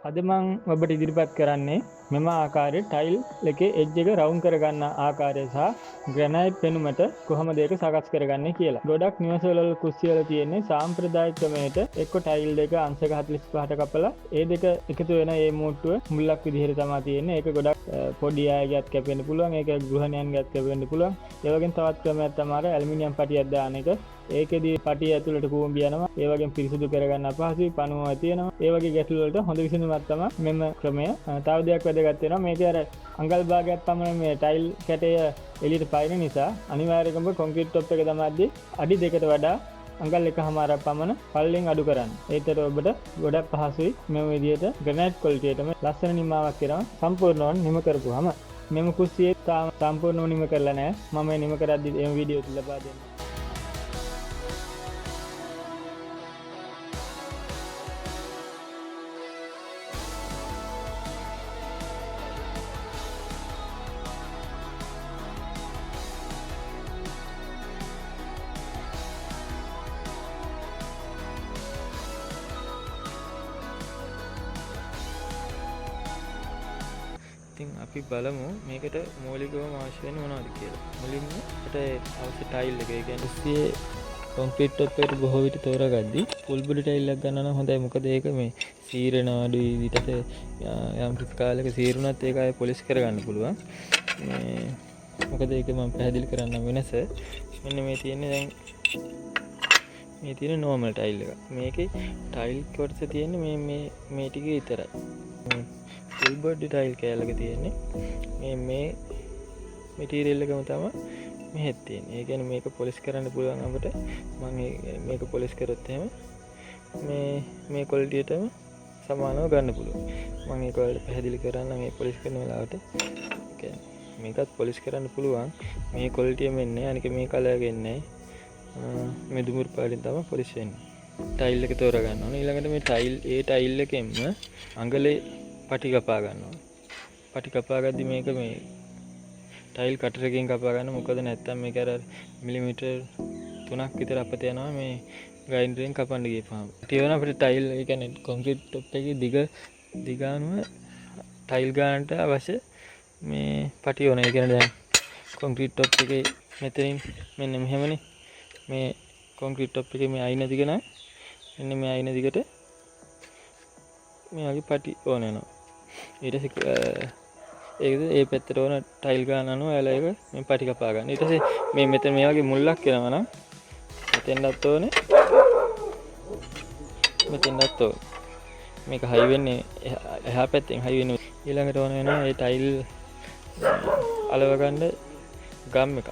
අද මං ඔබට ඉදිරිපත් කරන්නේ මෙම ආකාරයේ ටයිල් එකේ එජ් එක රවුන්ඩ් කරගන්න ආකාරය සහ ග්‍රැනයිට් පෙනුමට කොහොමද ඒක සකස් කරගන්නේ කියලා. ගොඩක් නිවසවල කුස්සියවල තියෙන්නේ සාම්ප්‍රදායික ක්‍රමයට එක්ක ටයිල් දෙක අංශක 45ට කපලා ඒ දෙක එකතු වෙන ඒ මූට්ටුව මුල්ලක් විදිහට තමයි තියෙන්නේ. ඒක ගොඩක් පොඩි අයගේත් කැපෙන්න පුළුවන්, ඒක ගෘහණියන්ගේත් කැපෙන්න පුළුවන්. ඒ වගේම තවත් ක්‍රමයක් තමයි අර ඇලුමිනියම් පටියක් දාන එක. ඒකෙදි පටිය ඇතුළට කූඹි යනවා. ඒ වගේම පිරිසිදු කරගන්න අපහසුයි, පණුව තියෙනවා. ඒ වගේ ගැටලු වලට හොඳ විසඳුමක් තමයි මෙම ක්‍රමය. තව දෙයක් වැදගත් වෙනවා, මේකේ අර අඟල් භාගයක් පමණ මේ ටයිල් කැටය එළියට පයින් නිසා අනිවාර්යයෙන්ම කොන්ක්‍රීට් ටොප් එක දමද්දී අඩි දෙකට වඩා අඟල් එකහමාරක් පමණ පල්ලෙන් අඩු කරන්න. ඒතර ඔබට ගොඩක් පහසුයි මෙම විදිහට ග්‍රැනයිට් ක්වොලිටියටම ලස්සන නිමාවක් කරනවා. සම්පූර්ණව නිම කරපුවාම මෙම කුස්සියේ තාම සම්පූර්ණව නිම කරලා නෑ. මම නිම කරද්දී එම වීඩියෝ ලබා දෙන්නම්. ඉතින් අපි බලමු මේකට මූලිකවම අවශ්‍ය වෙන්නේ මොනවද කියලා. මුලින්ම අපිට අවශ්‍ය ටයිල් එක, ඒ කියන්නේ කුස්සියේ කොන්ක්‍රීට් ටොප් එකට බොහෝ විට තෝරාගද්දි ෆුල් බොඩි ටයිල් එකක් ගන්න නම් හොඳයි. මොකද ඒක මේ සීරෙන අඩුයි, ඊට පස්සේ යම් කිසි කාලයක සීරුණත් ඒක ආයෙ පොලිෂ් කරගන්න පුළුවන්. මේ මොකද ඒක මම පැහැදිලි කරන්නම් වෙනස. මෙන්න මේ තියෙන්නේ දැන් මේ තියෙන නෝමල් ටයිල් එක. මේකේ ටයිල් කොටස තියෙන්නේ මේ මේ ටික විතරයි. මේ ෆුල් බොඩි ටයිල් කෑල්ලක තියෙන්නේ මේ මෙටීරියල් එකම තමයි මෙහෙත් තියෙන්නේ. ඒ කියන්නේ මේක පොලිෂ් කරන්න පුළුවන් අපිට. මම මේක පොලිෂ් කරොත් එහෙම මේ ක්වොලිටියටම සමානව ගන්න පුළුවන්. මම ඒක ඔයාලට පැහැදිලි කරන්නම් මේ පොලිෂ් කරන වෙලාවට. ඒ කියන්නේ මේකත් පොලිෂ් කරන්න පුළුවන්. මේ ක්වොලිටියම එන්නේ, අනික මේ කලර් එක එන්නේ. මේ දුමුරු පාටින් තමයි පොලිෂ් වෙන්නේ. ටයිල් එක තෝරා ගන්න ඕනේ. ඊළඟට මේ ටයිල්, ඒ ටයිල් එකෙන්ම අඟලේ පටි කපා ගන්න ඕනේ. පටි කපා ගද්දි මේක මේ ටයිල් කටරකින් කපා ගන්න. මොකද නැත්තම් මේක අර මිලිමීටර් 3ක් විතර අපත යනවා මේ ග්‍රයින්ඩරෙන් කපන්න ගියපහම. ඊට වෙන අපිට ටයිල්, ඒ කියන්නේ කොන්ක්‍රීට් ටොප් එකේ දිග අනුව ටයිල් ගානට අවශ්‍ය මේ පටි ඕනේ. ඒ කියන්නේ දැන් කොන්ක්‍රීට් ටොප් එකේ මෙතනින් මෙන්න මෙහෙමනේ. මේ කොන්ක්‍රීට් ටොප් එකේ මේ අයින දිග නම් මෙන්න මේ අයින දිගට මේ වගේ පටි ඕන වෙනවා. ඊට පස්සේ ඒකද ඒ පැත්තට ඕන ටයිල් ගාන අනුව ඔයාලා ඒක මේ පටි කපා ගන්න. ඊට පස්සේ මේ මෙතන මේ වගේ මුල්ලක් එනවා නම් මෙතෙන්ටත් ඕනේ, මෙතෙන්ටත් ඕනේ. මේක හයි වෙන්නේ එහා පැත්තෙන් හයි වෙන්නේ. ඊළඟට ඕන වෙනවා ඒ ටයිල් අලව ගන්න ගම් එකක්.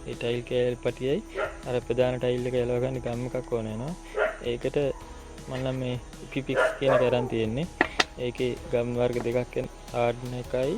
ඒ ටයිල් කෑලි පටියයි අර ප්‍රධාන ටයිල් එක අලව ගන්න ගම් එකක් ඕන වෙනවා. ඒකට මම නම් මේ ඉපිපික්ස් කියන එක අරන් තියෙන්නේ. ඒකේ ගම් වර්ග දෙකක් එන හાર્ඩ් එකයි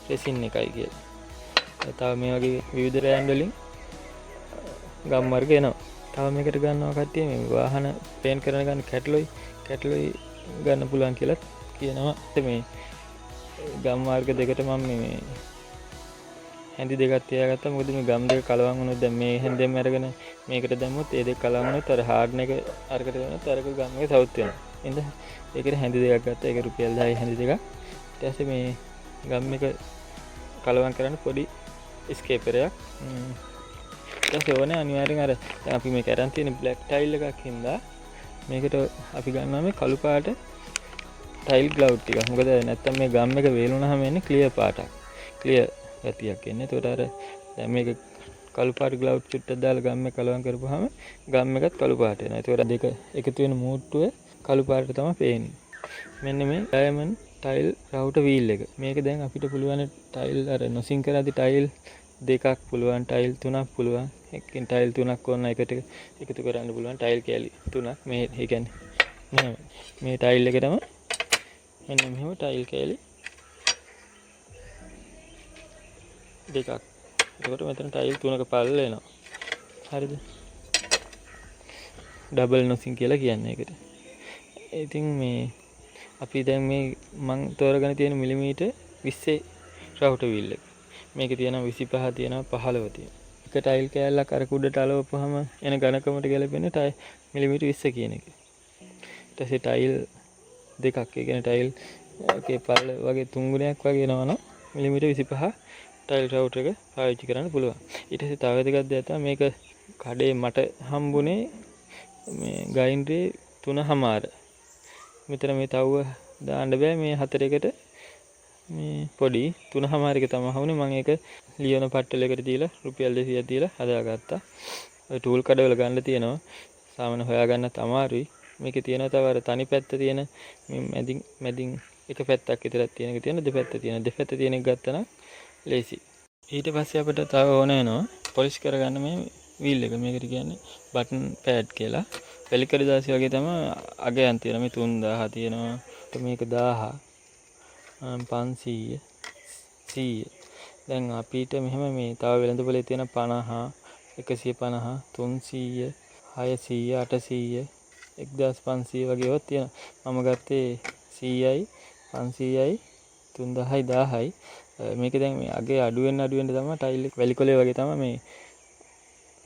රෙසින් එකයි කියලා. තව මේ වගේ විවිධ බ්‍රෑන්ඩ් වලින් ගම් වර්ග එනවා. තව මේකට ගන්නවා කට්ටිය මේ වාහන පේන්ට් කරන ගන්න කැටලොයි ගන්න පුළුවන් කියලා කියනවා. මේ ගම් වර්ග දෙකට මම මේ හැඳි දෙකක් තියාගත්තා. මොකද මේ ගම් දෙක කලවම් වුණොත් දැන් මේ හැන්දෙන් අරගෙන මේකට දැම්මොත් ඒ දෙක කලවම් වුණොත් අර හાર્ඩ් එක අරකට දැම්මොත් අරක ගම් එක සවුත් වෙනවා. එහෙනම් ඒකට හැඳි දෙකක් ගත්තා. ඒක රුපියල් 10 හැඳි දෙකක්. ඊට පස්සේ මේ ගම් එක කලවම් කරන්න පොඩි ස්කේපරයක්. ඊට පස්සේ ඕනේ අනිවාර්යෙන් අර දැන් අපි මේක අරන් තියෙන බ්ලැක් ටයිල් එකක් හින්දා මේකට අපි ගන්නවා මේ කළු පාට ටයිල් ග්ලව් ටික. මොකද නැත්තම් මේ ගම් එක වේලුණාම එන්නේ ක්ලියර් පාටක්. ක්ලියර් ගතියක් එන්නේ. එතකොට අර දැන් මේක කළු පාට ග්ලව් චුට්ටක් දාලා ගම් එක කලවම් කරපුවාම ගම් එකත් කළු පාට වෙනවා. එතකොට දෙක එකතු වෙන මූට්ටුව කළු පාටට තමයි පේන්නේ. මෙන්න මේ ඩයමන්ඩ් ටයිල් රවුටර් වීල් එක. මේක දැන් අපිට පුළුවන් ටයිල් අර නොසින් කරද්දි ටයිල් දෙකක් පුළුවන්, ටයිල් තුනක් පුළුවන්. එකකින් ටයිල් තුනක් ඕන එකට එකතු කරන්න පුළුවන් ටයිල් කෑලි තුනක්. මේ ඒ කියන්නේ මෙහෙම මේ ටයිල් එකටම මෙන්න මෙහෙම ටයිල් කෑලි දෙකක්. එතකොට මෙතන ටයිල් තුනක පල්ල එනවා. හරිද? ඩබල් නොසින් කියලා කියන්නේ ඒකට. ඉතින් මේ අපි දැන් මේ මං තෝරගෙන තියෙන මිලිමීටර් 20 රවුටර් වීල් එක. මේක තියෙනවා 25 තියෙනවා 15 තියෙනවා. එක ටයිල් කෑල්ලක් අර කුඩට අලවපුවාම එන ඝනකමට ගැලපෙන ටයිල් මිලිමීටර් 20 කියන එක. ඊට පස්සේ ටයිල් දෙකක්, ඒ කියන්නේ ටයිල් එකේ පළල වගේ තුන් ගුණයක් වගේ එනවා නම් මිලිමීටර් 25 ටයිල් රවුටර් එක පාවිච්චි කරන්න පුළුවන්. ඊට පස්සේ තව වැදගත් දෙයක් තමයි මේක කඩේ මට හම්බුනේ මේ ගයින්ඩරේ 3.5. මෙතන මේ තව්ව දාන්න බෑ, මේ හතර එකට මේ පොඩි 3.5 එක තමයි හම්බුනේ. මම ඒක ලියන පට්ටලයකට දීලා රුපියල් 200ක් දීලා හදාගත්තා. ඔය ටූල් කඩවල ගන්න තියෙනවා, සාමාන්‍ය හොයාගන්නත් අමාරුයි. මේකේ තියෙනවා තව අර තනි පැත්ත තියෙන මේ මැදින් එක පැත්තක් විතරක් තියෙන එක තියෙන, දෙපැත්ත තියෙන. දෙපැත්ත තියෙන එක ගත්තා නම් ලේසි. ඊට පස්සේ අපිට තව ඕන වෙනවා පොලිෂ් කරගන්න මේ වීල් එක. මේකට කියන්නේ බටන් පෑඩ් කියලා. වැලි කඩදාසි වගේ තමයි අගයන් තියෙනවා. මේ 3000 තියෙනවා. මේක 1000, 500, 100. දැන් අපිට මෙහෙම මේ තව වෙළඳ පොලේ තියෙන 50, 150, 300, 600, 800, 1500 වගේ ඒවා තියෙනවා. මම ගත්තේ 100යි, 500යි, 3000යි, 1000යි. මේක දැන් මේ අගේ අඩු වෙන අඩු වෙන තමයි ටයිල් එක වැලි කොලේ වගේ තමයි මේ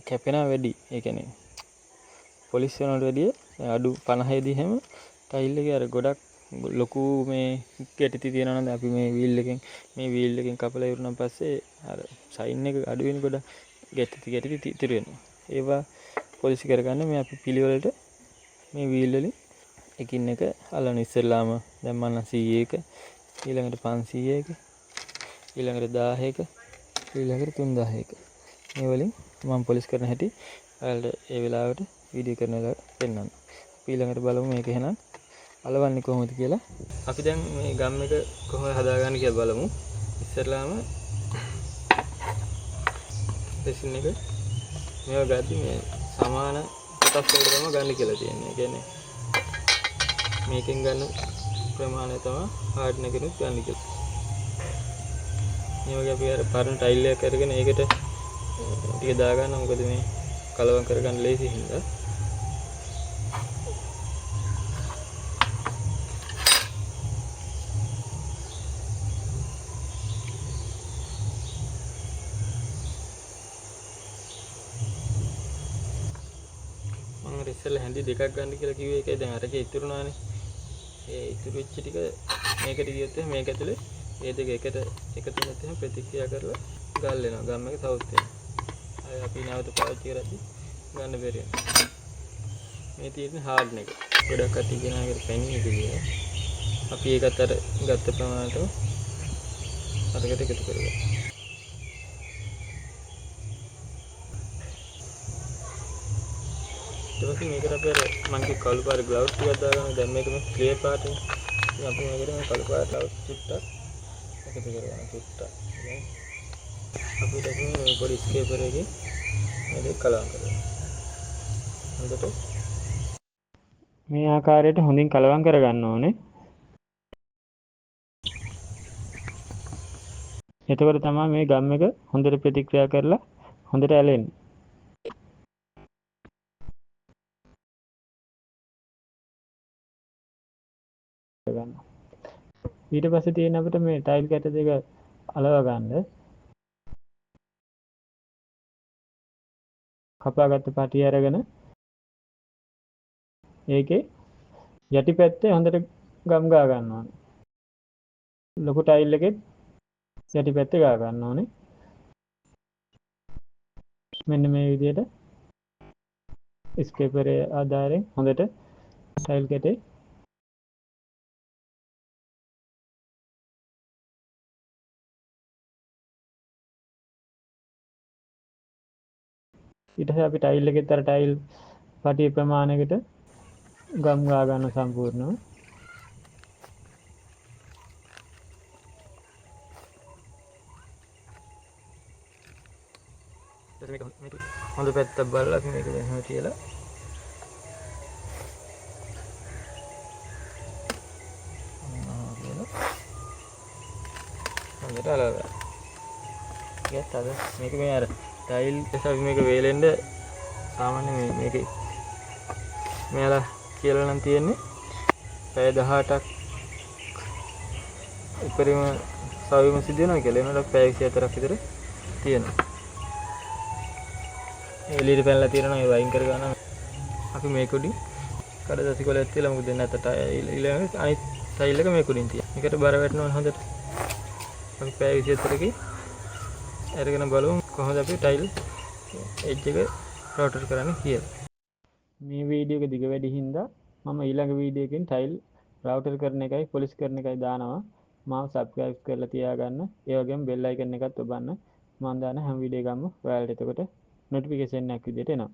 කැපෙනවා වැඩි. ඒ කියන්නේ පොලිස් වෙනවට වැඩිය දැන් අඩු 50දී හැම ටයිල් එකේ අර ගොඩක් ලොකු මේ ගැටිති තියෙනවා නම් දැන් අපි මේ වීල් එකෙන් මේ වීල් එකෙන් කපලා ඉවරනම් පස්සේ අර ෂයින් එක අඩු වෙන ගොඩක් ගැටිති ඉතුරු වෙනවා. ඒවා පොලිස් කරගන්න මේ අපි පිළිවෙලට මේ වීල් වලින් එකින් එක අල්ලන. ඉස්සෙල්ලාම දැන් මම නම් 100 එක, ඊළඟට 500 එක, ඊළඟට 1000 එක, ඊළඟට 3000 එක. මේ වලින් මම පොලිස් කරන හැටි ඔයාලට ඒ වෙලාවට වීඩියෝ කරන වෙලාවට පෙන්වන්න. අපි ඊළඟට බලමු මේක එහෙනම් අලවන්නේ කොහොමද කියලා. අපි දැන් මේ ගම් එක කොහොමද හදාගන්නේ කියලා බලමු. ඉස්සෙල්ලාම රෙසින් එක මේවා ගද්දි මේ සමාන කොටස් වලට තමයි ගන්න කියලා තියෙන්නේ. ඒ කියන්නේ මේකෙන් ගන්න ප්‍රමාණය තමයි හાર્ඩ් එකකිනුත් ගන්න කියලා. මේ වගේ අපි අර පරණ ටයිල් එකක් අරගෙන ඒකට ටික දාගන්න. මොකද මේ කලවම් කරගන්න ලේසි හින්දා. මම අර ඉස්සෙල්ලා හැඳි දෙකක් ගන්න කියලා කිව්වේ ඒකයි. දැන් අරකේ ඉතුරුනානේ. ඒ ඉතුරු වෙච්ච ටික මේකට ගියොත් එහෙනම් මේක ඇතුලේ ඒ දෙක එකට එකතු වුණොත් එහෙනම් ප්‍රතික්‍රියා කරලා ගල් වෙනවා. ගම් එක සවුත් වෙනවා. ආයෙ අපි නැවත පාවිච්චි කරද්දි ගන්න බැරි වෙනවා. මේ තියෙන්නේ හાર્ඩ් එක. ගොඩක් කට්ටිය කියනවා ඒකට පැණි එක කියලා. අපි ඒකත් අර ගත්ත ප්‍රමාණයටම අරකට එකතු කරගන්නවා. ඊට පස්සේ මේකට අපි අර මං කිව්ව කළු පාට ග්ලව්ස් ටිකක් දාගන්න. දැන් මේක මේ ක්ලියර් පාටනේ. ඉතින් අපි මේකට මේ කළු පාට ග්ලව්ස් චුට්ටක් එකතු කරගන්න. චුට්ටක්. දැන් අපි ඊට පස්සේ මේ පොඩි ස්කේපර් එකේ මේ දෙක කලවම් කරගන්න. හොඳට මේ ආකාරයට හොඳින් කලවම් කරගන්න ඕනේ. එතකොට තමයි මේ ගම් එක හොඳට ප්‍රතික්‍රියා කරලා හොඳට ඇලෙන්නේ. ගන්න. ඊට පස්සේ තියෙන අපිට මේ ටයිල් කැට දෙක අලව ගන්න. කපාගත්ත පටිය අරගෙන ඒකේ යටි පැත්තේ හොඳට ගම් ගා ගන්න ඕනේ. ලොකු ටයිල් එකෙත් යටි පැත්තේ ගා ගන්න ඕනේ. මෙන්න මේ විදිහට ස්ක්‍රේපරේ ආධාරයෙන් හොඳට ටයිල් කැටේ ඊට පස්සේ අපි ටයිල් එකෙත් අර ටයිල් පටිය ප්‍රමාණයකට ගම් ගා ගන්න සම්පූර්ණව. මේක හොඳ පැත්තක් බලලා අපි මේක දැන් එහෙම තියලා හොඳට අලව ගන්න. ඊට අද මේක මේ අර ටයිල් එක අපි මේක වේලෙන්න සාමාන්‍ය මේකේ මෙයාලා කියලා නම් තියෙන්නේ පැය 18ක් උපරිම සවීම සිදු වෙනවා කියලා. එනකොට පැය 24ක් විතර තියෙනවා. ඒ එළියට පැනලා තියෙනවා ඒ වයින් කර ගන්න. අපි මේක උඩින් කඩදාසි කොලයක් තියලා, මොකද නැත්නම් ටයිල් ඊළඟ අනිත් ටයිල් එක මේක උඩින් තියෙනවා. මේකට බර වැටෙනවා හොඳට. අපි පැය 24කින් අරගෙන බලමු කොහොමද අපි ටයිල් එජ් එක රවුටර් කරන්නේ කියලා. මේ වීඩියෝ එක දිග වැඩි හින්දා මම ඊළඟ වීඩියෝ එකෙන් ටයිල් රවුටර් කරන එකයි පොලිෂ් කරන එකයි දානවා. මාව සබ්ස්ක්‍රයිබ් කරලා තියාගන්න. ඒ වගේම බෙල් අයිකන් එකත් ඔබන්න. මම දාන හැම වීඩියෝ එකක්ම ඔයාලට එතකොට නොටිෆිකේෂන් එකක් විදිහට එනවා.